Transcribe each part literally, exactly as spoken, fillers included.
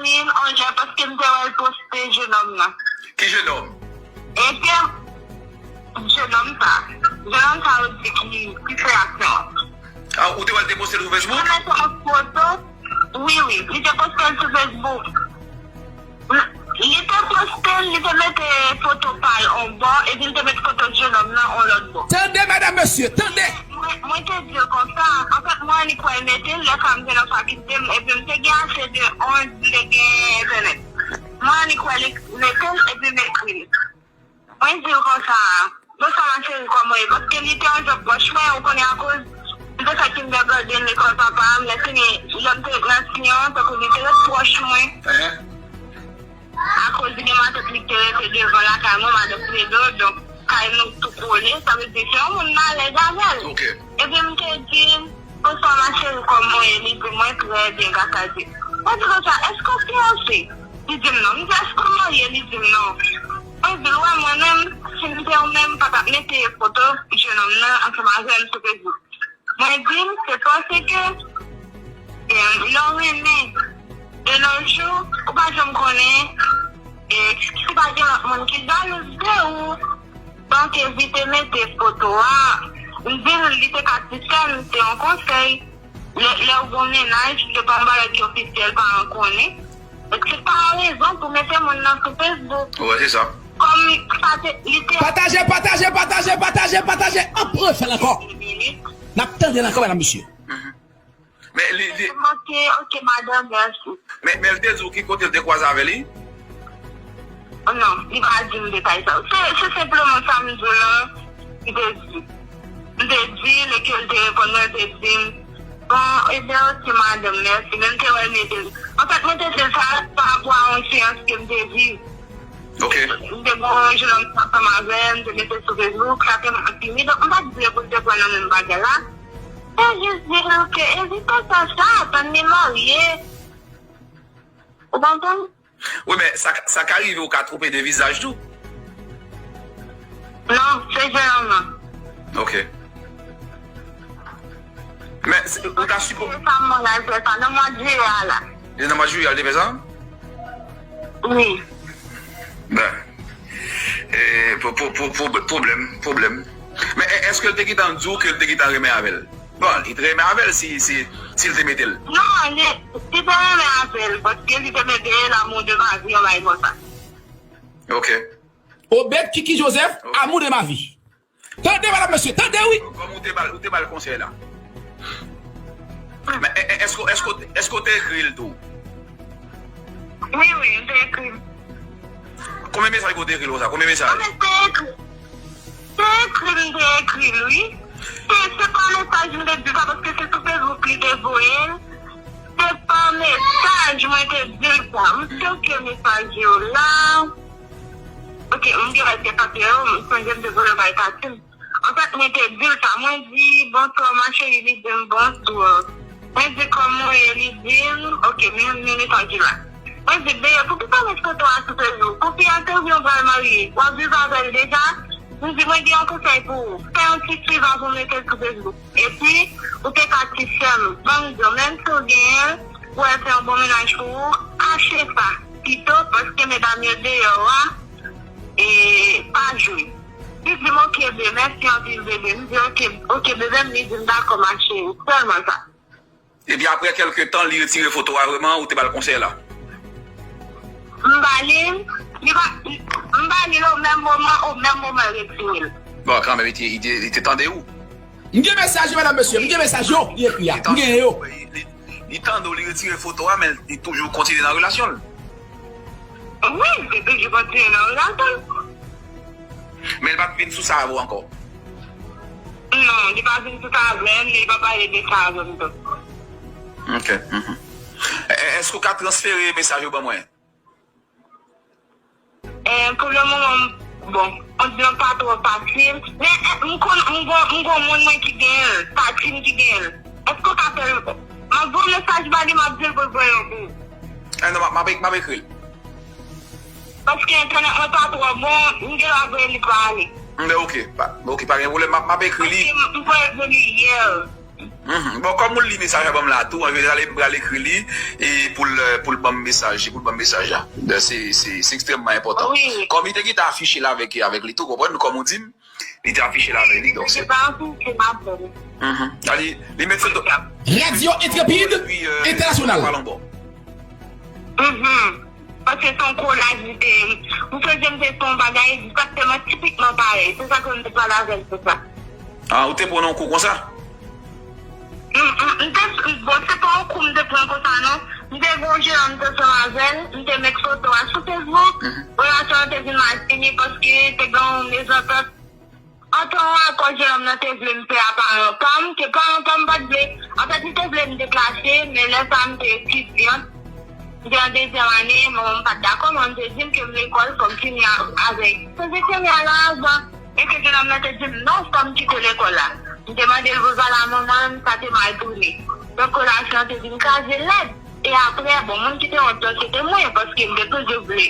Wi, on lè paske m te wè l poste jenòm nan. Ki jenòm? Epi, jenòm sa. Jenòm sa yo di ki, ki fè aksyon an. Ah, ou te wè l te poste l sou Facebook? Mwen mete yon foto. Wi, wi. Li te poste l sou Facebook. Li te poste l, li te mete foto pa l on bò, epi li te mete foto jenòm nan on lòt bò. Tande, madam, mesye, tande! Mwen, mwen te di l konsa, anfèt, mwen annik wè l mete l, lè sa m te nan fakilte m, epi m te gen ase de onz, m te gen entènèt. Mwen annik wè l mete l, epi m ekri l. Mwen di l konsa, "Bonswa ma chérie, kòman w ye?" Paske li te yon jan pwòch mwen, ou konnen, akoz m te fè kindergarten lekòl papa m, lè fini, lè m te ret nan Siyon, tankou li te ret pwòch mwen. Akoz li gen matant li ki te rete devan lakay mwen, madan Fredo, donk kay nou tou kole, sa vle di se yon moun m alèz avè l. Epi m te di, "Bonswa ma chérie, kòman w ye?" Li di, "Mwen trè byen, gras a Dye." Mwen di konsa, "Èske w fiyanse?" Li di m non. M di, "Èske w marye?" Li di m non. Mwen di l, "Wè, mwen menm, si m te ou menm, m pa t ap mete foto jenòm nan ansanm avè m sou Facebook." Mwen di l, "Se paske, e, lè w renmen, de nos jours, ou pa janm konnen, e, si pa gen lòt moun ki jalouz de ou, donk evite mete foto a." M di l, li te ka ti sè m, se yon konsèy. Lè, lè w gen yon mennaj, se pa yon bagay ki ofisyèl, paran konnen. Donk, se pa yon rezon pou mete moun nan sou Facebook. Wè, se sa. Kòm sa te, li te Pataje, pataje, pataje, pataje, pataje. Anpil fè l ankò. N ap tande l ankò, medam, mesye. Men li, li Ok, ok, madanm, mèsi. Men, men l te di w ki kote l te kwaze avè li? Oh non, li pa di m detay sa yo. Se, se senpleman sa m di w lan, li te di. M te di l, e ke l te reponn mwen, l te di m, "Bon, ebyen, ok, madanm, mèsi." Men m te wè l mete l. Anfèt, mwen te di l sa pa rapò a yon seyans ke m te viv. M te gen yon jenòm ansanm avè l, m te mete l sou Facebook, sa te mal fini. Donk, m pa t vle pou l te pran nan menm bagay la. Mwen jis di l ke evite fè sa, tann li marye. Ou konprann? Wi, men sa, sa ka rive ou ka twonpe de vizaj tou. Non, se jenòm nan. Ok. Men, se, ou ta sipo- Se sa m al fè sa nan mwa jiyè a la. Se nan mwa jiyè a l te fè sa? Wi. Ben. E, po-, po-, po-, po-, pwoblèm, pwoblèm. Men, e, èske l te gentan di w ke l te gentan renmen avè l? Bon, li te renmen avè l si, si, si l te mete l. Non, li, li te renmen avè l, paske li te mete l'amour de ma vie, yon bagay konsa. Ok. Obed Kiki Joseph, ok. Amour de ma vie. Tande, medam, mesye, tande, wi. Kòm ou te ba l, ou te ba l konsèy la. Men, e, e, èske, èske, èske w te ekri l tou? Wi, wi, m te ekri l. Konbyen mesaj ke w te ekri l konsa? Konbyen mesaj? Anfèt, te ekri, te ekri l, te ekri l, wi. Se, se pa mesaj m te di l sa, paske se sou Facebook li te voye l. Se pa mesaj mwen te di l sa. M stoke mesaj yo la. Ok, m gen lè se pase yo, m sonje m te voye bay pati m. Anfèt, mwen te di l sa. Mwen di, "Bonswa, ma chérie." Li di m, "Bonswa." Mwen di, "Kòman w ye?" Li di m, ok, men, men mesaj la. Mwen di, "Bebe, poukisa w met foto a sou Facebook? Pou fi a te di w pral marye, w ap viv avè l deja?" M di, "Mwen gen yon konsèy pou ou. Fè yon ti swiv avan w mete l sou Facebook. Epi, ou te ka ti sè m. Ban m di w, menm si w genyen l, ou wè l fè yon bon mennaj pou ou, kache sa pito, paske medam yo deyò a, e, pa jwe." Li di m, "Ok, bebe, mèsi anpil, bebe." M di, "Ok, ok, bebe m." Li di m, "Dakò, ma chérie." Sèlman sa. Epi apre kèlke tan, li retire foto a vrèman, ou te ba l konsèy la? M ba li l, li pa, m ba li l o menm moman, o menm moman l retire l. Bon, kanmenm, li te, li te, li te tande ou. M gen mesaj yo, medam, mesye, m gen mesaj yo, li ekri a. M gen yo. Li, li, li tande w, li retire foto a, men li toujou kontinye nan relasyon l. Wi, li toujou kontinye nan relasyon l. Men li pa t vin sou sa avè w ankò? Non, li pa vin sou sa avè m, li pa pale de sa avè m tou. Ok. Mhm. E, e, èske w ka transfere mesaj yo ban mwen? E, pou le moman, bon, on di pa twò fasil, men, e, m konn, m gon, m gon moun mwen ki gen l, pati m ki gen l. Èske w ka fè l? M ap voye mesaj ba li, m ap di l pou l voye yon pou ou. E, non, m ap, m ap, m ap ekri l. Paske entènèt mwen pa twò bon, m gen lè voye li pa ale. M, ok, pa, ok, pa gen pwoblèm, m ap, m ap ekri li. Paske m, m voye li yè. Mhm. Bon, kòm ou li mesaj la ban m la tou, an jeneral, m pral ekri li e pou l, pou l ban m mesaj, pou l ban m mesaj la. Se, se, se ekstrèmman enpòtan. Wi. Kòm li te gentan afiche l avèk, avèk li tou, konprann, kòm ou di m, li te afiche l avèk li, donk se. Se pa afiche l avèk li. Mhm. Li, li met foto. Radio Intrépide International. Mhm. Paske se yon kolaj li te ye. M sonje m te fè yon bagay egzakteman, tipikman parèy. Se sa ke m te pale avè l pou sa. Ah, ou te pran yon kou konsa? M, m, m te, bon, se pa yon kou m te pran konsa, non. M te gen yon jeran m te ansanm avè l, m te met foto a sou Facebook. Mhm. Relasyon an te vin mal fini paske te gen yon mezantant. Antan akò jeran m nan te vle m fè a paran pa m, ke paran pa m pa t vle. Anfèt, li te vle m deplase, men lè sa a m te etidyant, m te an dezyèm ane, manman m pa t dakò, manman m te di m ke m lekòl, fò m fini a, avèk. Se te premye a la avan, e ke jeran m nan te di m non, fò m kite lekòl la. M te mande l pou l pale a manman m, sa te mal tounen. Donk, relasyon an te vin kraze lèd. E apre, bon, moun ki te wont lan, se te mwen, paske m te toujou vle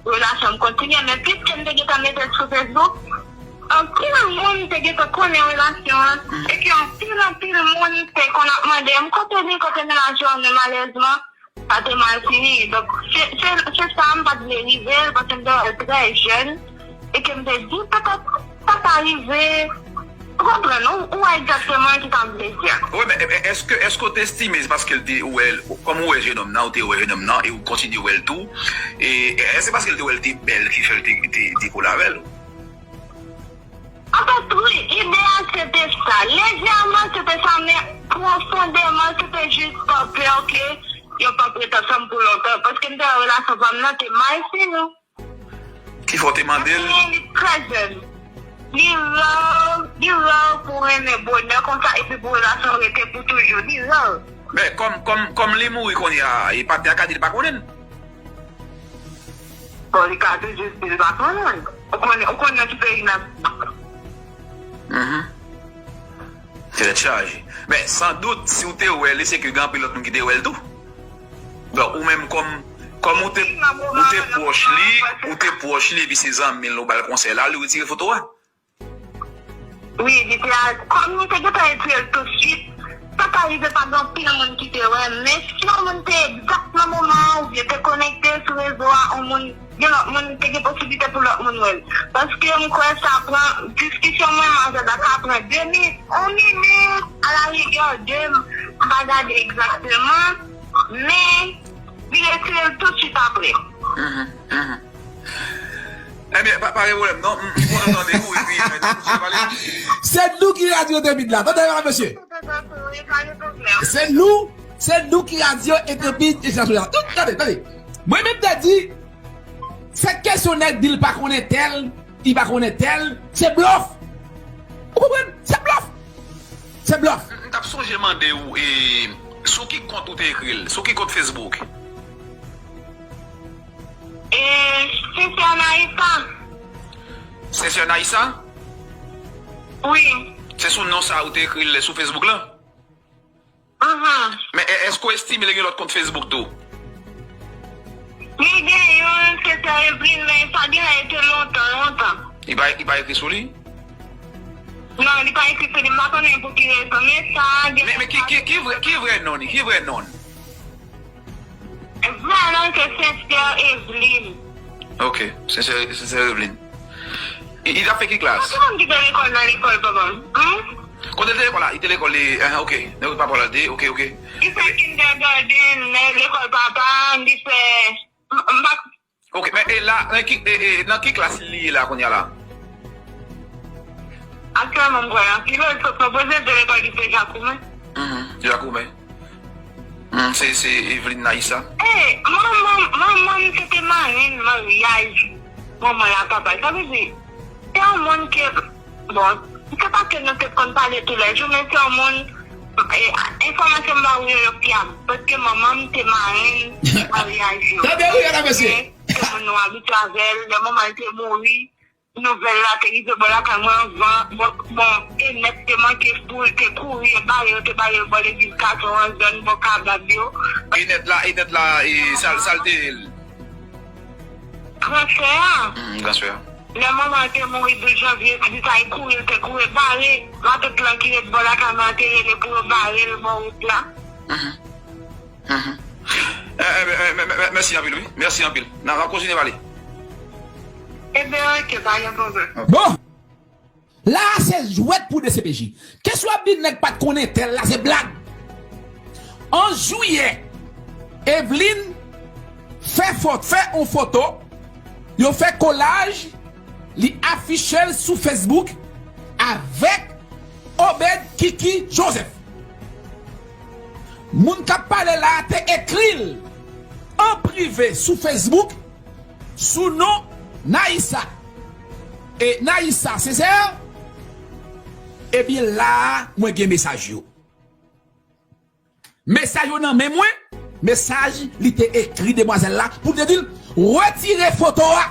relasyon m kontinye, men piske m te gentan mete l sou Facebook, anpil moun te gentan konnen relasyon an, e ke anpil, anpil moun te konn ap mande m, "Kote li, kote mennaj ou an?" Men malerezman, sa te mal fini. Donk, se, se, se sa m pa t vle rive l, paske m te wè l trè jèn, e ke m te di, "Petèt, sa pa rive." Ou konprann, ou, ou wè egzakteman ki sa m vle di a. Wi, men, e, e, èske, èske w te estime se paske l te wè l, kòm ou wè jennonm nan, ou te wè jennonm nan, e ou kontinye wè l tou, e, e, èske se paske l te wè l te bèl ki fè l te, te, te kole avè l? Anfèt, wi, ide a se te sa. Lejèman, se te sa, men pwofondèman, se te jis pa pè ke yo p ap ret ansanm pou lontan. Paske m te wè relasyon pa m nan te mal fini. Ki fè w te mande l? Paske li trè jèn. Li rè, li rè pou w renmen bonè konsa, epi pou relasyon rete pou toujou. Li rè. Men, kòm, kòm, kòm li mouri kounye a, e patnè a ka di l pa konnen l. Bon, li ka toujou di l pa konnen. Ou konnen, ou konnen nan ki peyi n ap. Mhm. Tèt chaje. Men, san dout, si w te wè li, se ke gen anpil lòt moun ki te wè l tou. Donk, ou menm kòm, kòm ou te, ou te pwòch li, ou te pwòch li, epi se zanmi l, ou ba l konsèy la, li retire foto a. Wi, li te al, kòm nou te gentan retire l tousuit, sa ka rive pa gen anpil moun ki te wè, men si yon moun te egzak nan moman an, oubyen te konekte sou rezo a, yon moun, gen lòt moun, te gen posiblite pou lòt moun wè l. Paske m kwè sa pran, diskisyon mwen, manzè la ka pran de minit, yon minit, alarigè de, m pa gade egzakteman, men li retire l tousuit apre. Mhm, mhm. Ebyen, pa, pa gen pwoblèm, non. M, m kontan tande w, epi, eh, nou kontinye pale. Se nou ki radyo Debit la. Tande la, mesye. Se nou, se nou ki radyo Intrépide International. Tout, tande, tande. Mwen menm te di, se kesyon nèg di l pa konnen tèl, li pa konnen tèl, se blòf. Ou konprann? Se blòf. Se blòf. M, m t ap sonje mande w, e, sou ki kont ou te ekri l? Sou ki kont Facebook? E, Sister Naïsa. Sister Naïsa? Wi. Se sou non sa ou te ekri l sou Facebook lan? Mhm. Men e, èske w estime li gen lòt kont Facebook tou? Li gen youn, Sister Evelyn, men sa genlè te lontan, lontan. Li pa, li pa ekri sou li? Non, li pa ekri sou li, m pa konnen pou ki rezon, men sa gen. Men, men ki, ki, ki vrè, ki vrè non li? Ki vrè non li? Vwala, se Sister Evelyn. Ok, Sister, Sister Evelyn. Li, li t ap fè ki klas? Ki moun ki te lekòl nan lekòl papa m? Hmm? Kote l te lekòl la? Li te lekòl li, eh, ok. Nan papa l te, ok, ok. Li fè kindergarten nan lekòl papa m, li fè, m, m pa. Ok, men e la, nan ki, e, e, nan ki klas li ye la kounye a la? Aktyèlman, m kwè anpil lè l sot nan pwozisyon lekòl li deja koumen. Mhm, deja koumen. Hmm, se, se Evelyn Naïsa. E, manman, manman m se te marenn maryaj manman l ak papa l. Sa vle di, se yon moun ke, bon, se pa ke nou te konn pale toulejou, men se yon moun, e, enfòmasyon m ba ou yo, yo fyab. Paske manman m te marenn maryaj yo. Tande wi, medam, mesye. Se moun nou abitye avè l, lè manman l te mouri, nouvèl la te rive bò lakay mwen anvan, bon, bon, Enèt te manke foul, te kouri, e bare yo, te bare yo bò legliz Katon an, zòn bò Kabab yo. Enèt la, Enèt la, e sa, sa l te ye l? Gran frè a. Hmm, gran frè a. Lè manman an te mouri douz janvye, pitit la, li kouri, li te kouri bare matant lan ki ret bò lakay mwen an, te rele pou yo bare l bò wout la. Mèsi anpil, wi. Mèsi anpil. N a kontinye pale. Ebyen, oke, pa gen pwoblèm. Bon! La a se jwèt pou D C P J. Kesyon ap di nèg pa t konn entèl la, se blag. An jiyè, Eveline fè fòt, fè yon foto, yo fè kolaj, li afiche l sou Facebook avèk Obed Kiki Joseph. Moun k ap pale la a te ekri l an prive sou Facebook sou non Naïssa. E Naïssa Sincère, ebyen la a mwen gen mesaj yo. Mesaj yo nan men mwen, mesaj li te ekri demwazèl la pou te di l retire foto a.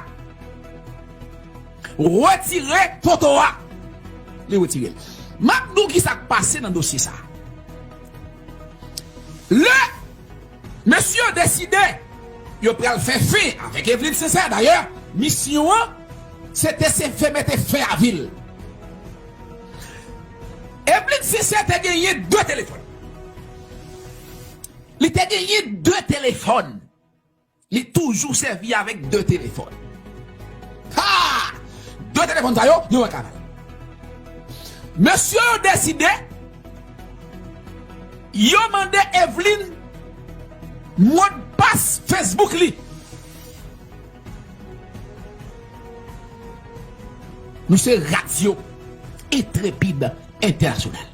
Retire foto a. Li retire l. M ap di w ki sa k pase nan dosye sa a. Lè mesye yo deside yo pral fè fen avèk Eveline Sincère, dayè, misyon an, se te se fè mete fen a vi l. Eveline Sincère te genyen de telefòn. Li te genyen de telefòn. Li toujou sèvi avèk de telefòn. Ha! De telefòn sa yo, yo wè kaval. Mesye yo deside, yo mande Eveline modpas Facebook li. Nou se radyo Entrepid Entènasyonal.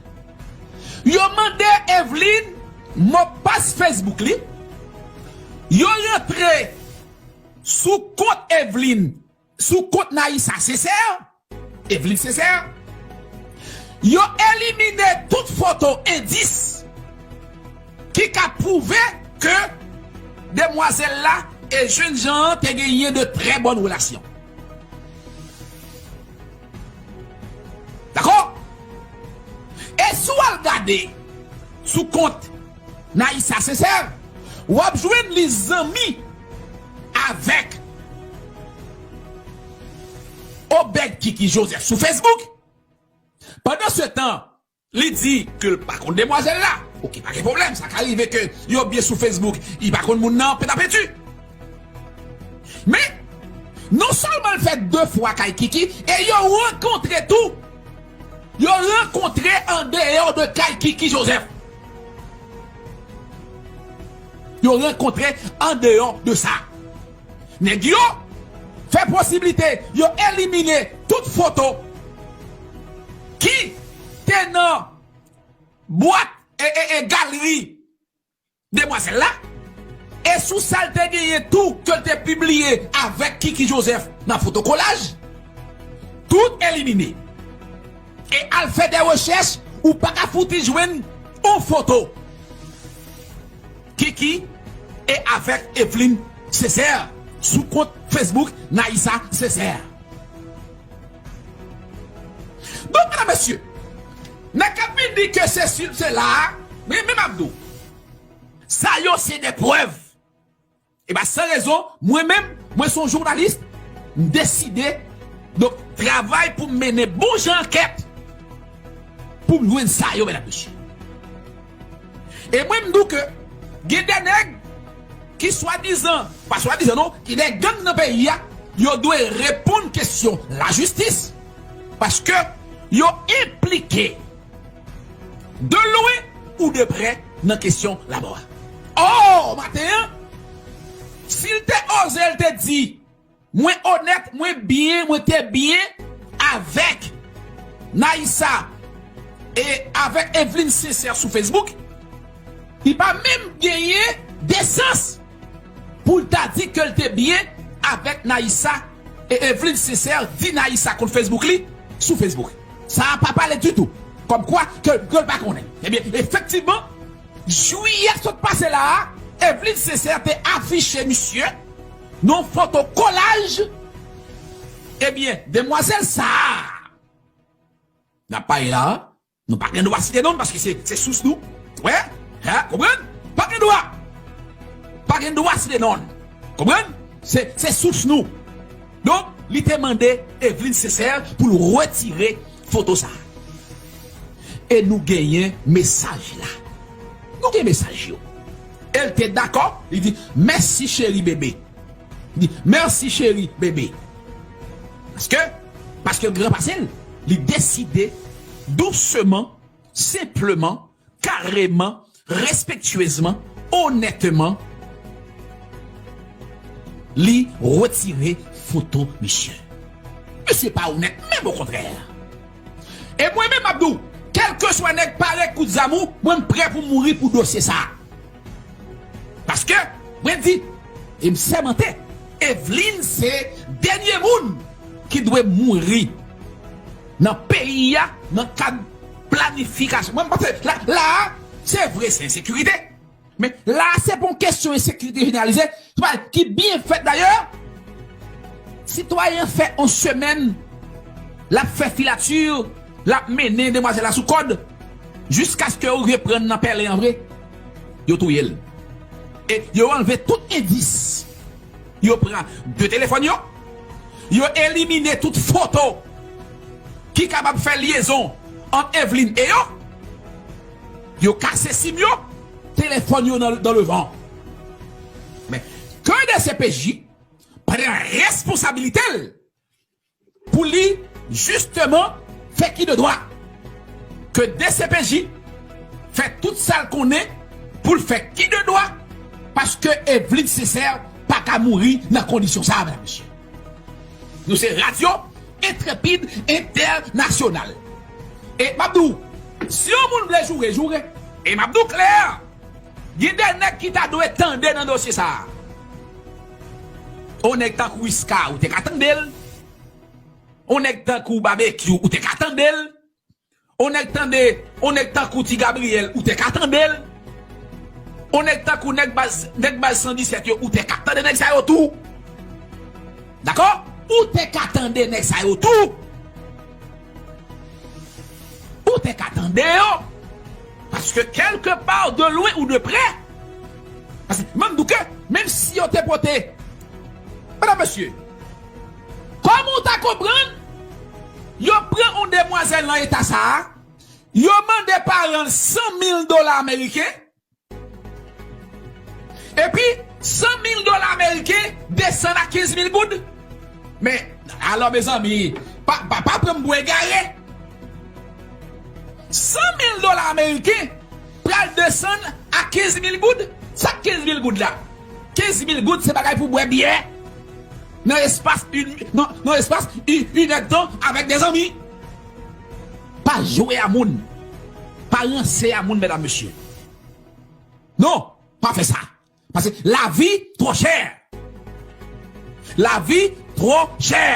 Yo mande Eveline modpas Facebook li. Yo rantre sou kont Eveline, sou kont Naïssa Sincère, Eveline Sincère. Yo elimine tout foto endis ki ka pwouve ke demwazèl la e jennjan an te genyen de trè bòn relasyon. Dakò? E si w al gade sou kont Naïssa Sincère, w ap jwenn li zanmi avèk Obed Kiki Joseph sou Facebook. Pandan se tan, li di ke l pa konn demwazèl la. Oke, pa gen pwoblèm, sa ka rive ke yo byen sou Facebook, li pa konn moun nan pètapèti. Men, non sèlman l fè de fwa kay Kiki, e yo rankontre tou. Yo rankontre andeyò de kay Kiki Joseph. Yo rankontre andeyò de sa. Nèg yo fè posiblite yo elimine tout foto ki te nan bwat e, e, e galri demwazèl la. E sou sa l te genyen tou ke l te pibliye avèk Kiki Joseph nan fotokolaj, tout elimine. E al fè de rechèch, ou pa ka fouti jwenn yon foto Kiki e avèk Eveline Sincère sou kont Facebook Naïssa Sincère. Donk, medam, mesye, nèg k ap vin di ke se si, se la, men, men m ap di w, sa yo se de prèv. E pa san rezon, mwen menm, mwen se yon jounalis, m deside, donk, travay pou m mennen bon jan ankèt pou m jwenn sa yo, medam, mesye. E mwen, m di w ke gen de nèg ki swadizan, pa swadizan non, ki de gang nan peyi a, yo dwe reponn kesyon lajistis, paske yo enplike de lwen ou de prè nan kesyon lamò a. Ò, maten an, si l te oze, l te di, mwen onèt, mwen byen, mwen te byen avèk Naïssa e avèk Eveline Sincère sou Facebook, li pa menm genyen desans pou l ta di ke l te byen avèk Naïssa e Eveline Sincère, di Naïssa kont Facebook li sou Facebook. Sa a pa pale ditou. Kòmkwa ke, ke l pa konnen. Ebyen, efektivman, jiyè k sot pase la a, Eveline Sincère te afiche misye nan yon foto kolaj. Ebyen, demwazèl sa a n ap pale la a, nou pa gen dwa site non l paske se, se sous nou. Wè? Hein? Konprann? Pa gen dwa. Pa gen dwa site non l. Konprann? Se, se sous nou. Donk, Li te mande Evelyne Sincère pou l retire foto sa a. E nou genyen mesaj la. Nou gen mesaj yo. E l te dakò, li di, "Mèsi cheri bebe." Li di, "Mèsi cheri bebe." Paske, paske l gran pase l, li deside dousman, senpleman, kareman, respektyezman, onètman, li retire foto misye. Misye pa onèt, menm okontrè. E mwen menm, m ap di w, kèlkeswa nèg parèy kout zam ou, mwen m prè pou m mouri pou dosye sa a. Paske, mwen di, e m sèmante, Evelyne se dènye moun ki dwe mouri nan peyi a, nan kad planifikasyon. Mwen, m panse, la, la a, se vre, se ensekirite. Men la a, se pa yon kesyon ensekirite jeneralize, se pa ki byen fèt dayè. Sitwayen an fè yon semèn, l ap fè filati, l ap mennen demwazèl la sou kòd, jiskaske yo rive pran nan pèlen an vre, yo touye l. E yo anlve tout endis. Yo pran de telefòn yo, yo elimine tout foto ki kapab fè lyezon ant Evelyne e yo, yo kase sim yo, telefòn yo nan, dans le vent. Men, ke D C P J pran responsabilite l pou li, jisteman, fè ki de dwa. Ke D C P J fè tout sa l konnen pou l fè ki de dwa, paske Evelyne Sincère pa ka mouri nan kondisyon sa a, medam, mesye. Nou se radyo Entrepid Entènasyonal. E m ap di w, si yon moun vle joure, joure. E m ap di w klè, gen de nèg ki ta dwe tande nan dosye sa a. On nèg tankou Iska, ou te ka tande l. On nèg tankou Babekyou, ou te ka tande l. On nèg tande, on nèg tankou Ti Gabriyèl, ou te ka tande l. On nèg tankou nèg baz, nèg baz san disèt yo, ou te ka tande nèg sa yo tou. Dakò? Ou te ka tande nèg sa yo tou. Ou te ka tande yo. Paske kèlke pa, de lwen ou de prè, paske menm douke, menm si yo te pote, medam, mesye, kòman w ta konprann yo pran yon demwazèl nan eta sa a, yo mande paran l san mil dola ameriken, epi san mil dola ameriken desann a kenz mil goud? Men, alò, mezanmi, pa, pa, pa pran m pou egare. San mil dola ameriken pral desann a kenz mil goud. Sa k kenz mil goud la? Kenz mil goud se bagay pou bwè byè nan espas yon, nan, nan espas yon, yon èdtan avèk de zanmi. Pa jwe a moun. Pa ranse a moun, medam, mesye. Non, pa fè sa. Paske lavi twò chè. Lavi twò chè.